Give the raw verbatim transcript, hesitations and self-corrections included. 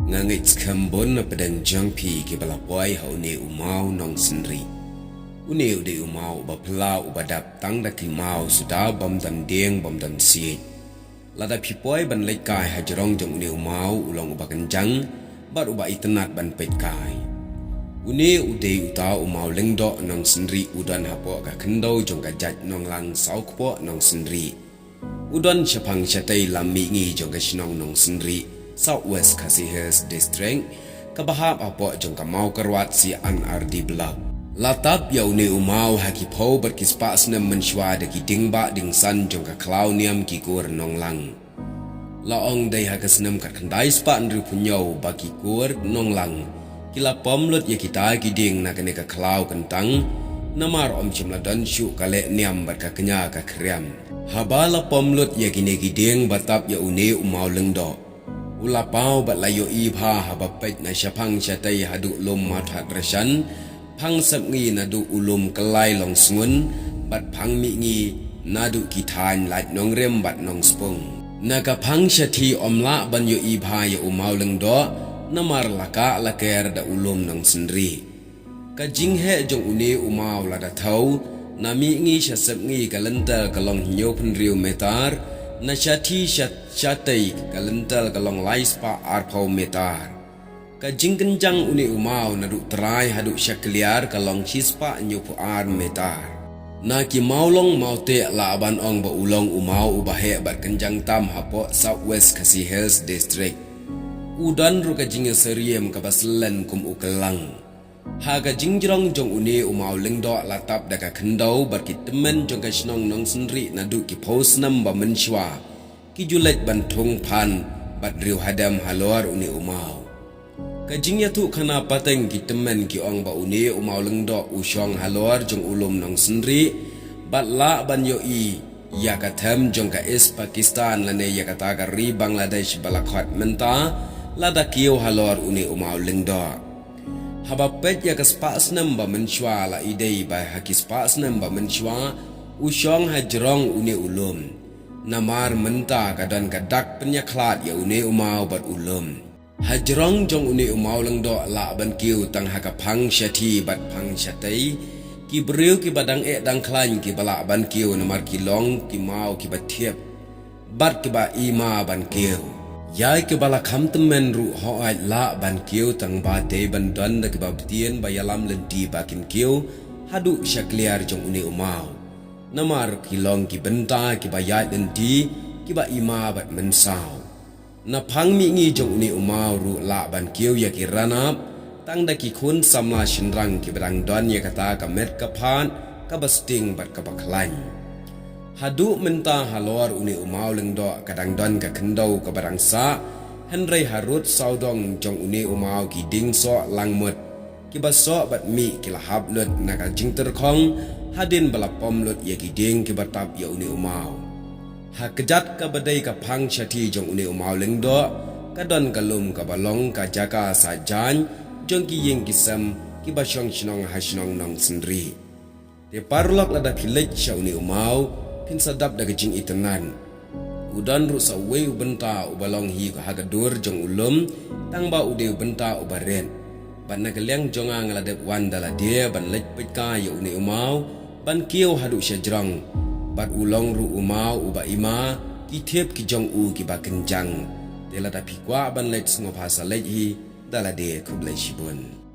Nga ngeit skhem bun na pdeng jong phi kiba la poi ha une u maw Nongsynrih. Une u dei u maw uba phylla uba dap tang da ki maw suda bym don dieng bym don siej. Lada phi poi ban leit kai ha jrong jong une u maw u long uba kynjang bad uba itynnad ban peit kai. Une u dei uta u maw Lyngdoh Nongsynrih u don hapoh ka khyndew jong ka jait Nonglang Sawkpoh Nongsynrih. U don shaphang shatei lam mihngi jong ka shnong Nongsynrih, South West Khasi Hills District, kaba hap hapoh jong ka Mawkyrwat C and RD Block. La tap ïa une u maw ha ki phew bad ki spah snem mynshuwa da ki dieng bah dieng san jong ka khlaw niam ki kur Nonglang. La ong dei ha ka snem khatkhyndai spah hynriewphew hynñiew ba ki kur Nonglang ki la pom lut ïa kita ki dieng na kane ka khlaw kyntang, namar ym shym la don shuh ka leh niam bad ka kñia ka khriam. Haba la pom lut ïa kine ki dieng ba tap ïa une u maw Lyngdoh, u la paw bad la ïohi bha haba peit na shaphang shatei haduh lum Mawthadraishan, phang sepngi naduh u lum Kyllai Longsngun bad phang mihngi naduh ki thaiñ Lait Nongrim bad Nongspung. Na ka phang shathi ym lah ban ïohi bha ïa u maw Lyngdoh, namar la kah la ker da u lum Nongsynrih. Ka jingheh jong une u maw lada thew, na mihngi sha sepngi ka lynter ka long hynñiewphew hynriew meter, na shathi sha shatei ka lynter ka long lai spah arphew meter. Ka jingkynjang une u maw naduh trai haduh shakliar ka long shi spah hynñiewphew ar meter. Na ki mawlong mawteh lah ban ong ba u long u maw uba heh bad kynjang tam hapoh South West Khasi Hills District. U don ruh ka jingïasyriem kaba syllen kum u kyllang. Ha ka jingjrong jong une u maw Lyngdoh la tap da ka khyndew bad ki tymmen jong ka shnong Nongsynrih naduh ki phew snem ba mynshuwa. Ki ju leit ban thung phan bad riewhadem halor une u maw. Ka jingïathuhkhana pateng ki tymmen ki ong ba une u maw Lyngdoh u shong halor jong u lum Nongsynrih bad lah ban ïohi ïa ka them jong ka East Pakistan lane ïa kata ka ri Bangladesh ba la khot mynta, lada kiew halor une u maw Lyngdoh. Haba peit ïa ka spah snem ba mynshuwa la i dei ba ha ki spah snem ba mynshuwa u shong ha jrong une u lum. Namar mynta ka don ka dak pynïakhlad ïa une u maw bad u lum. Ha jrong jong une u maw Lyngdoh lah ban kiew tang ha ka phang shathi bad phang shatei. Ki briew kiba dang eh dang khlaiñ kiba lah ban kiew namar ki long ki maw kiba thiep bad kiba ima ban kiew. Ïa kiba la kham tymmen ruh hooid lah ban kiew tang ba dei ban don da kiba btien ba ïalam lynti ba kin kiew haduh shakliar jong une u maw. Namar ki long ki bynta kiba ïaid lynti kiba ima bad mynsaw. Na phang mihngi jong une u maw ruh lah ban kiew ïa ki ranap tang da ki khun samla shynrang kiba dang don ïa kata ka met ka phad kaba sting bad kaba khlaiñ. Haduh mynta halor une u maw Lyngdoh ka dang don ka khyndew kaba dang sah, hynrei harud sawdong jong une u maw ki dieng soh langmut kiba soh bad mih ki la hap lut na ka jingtyrkhong hadien ba la pom lut ïa ki dieng kiba tap ïa une u maw. Ha kjat kaba dei ka phang shathi jong une u maw Lyngdoh ka don ka lum kaba long ka jaka sah jaiñ jong ki ïing ki sem kiba shong shnong ha shnong Nongsynrih. Te paralok lada phi leit sha une u maw phin sa dap da ka jingitynnad. U don ruh sa uwei u bynta uba long hi ha ka dur jong u lum tang ba u dei u bynta uba rit. Bad na ka liang jong nga nga la dep wan da lade ban leit peit kai ïa une u maw ban kiew haduh sha jrong. Bad u long ruh u maw uba ima ki thiep ki jong u kiba kynjang. Te lada phi kwah ban leit sngewbha sa leit hi da lade, khublei shibun.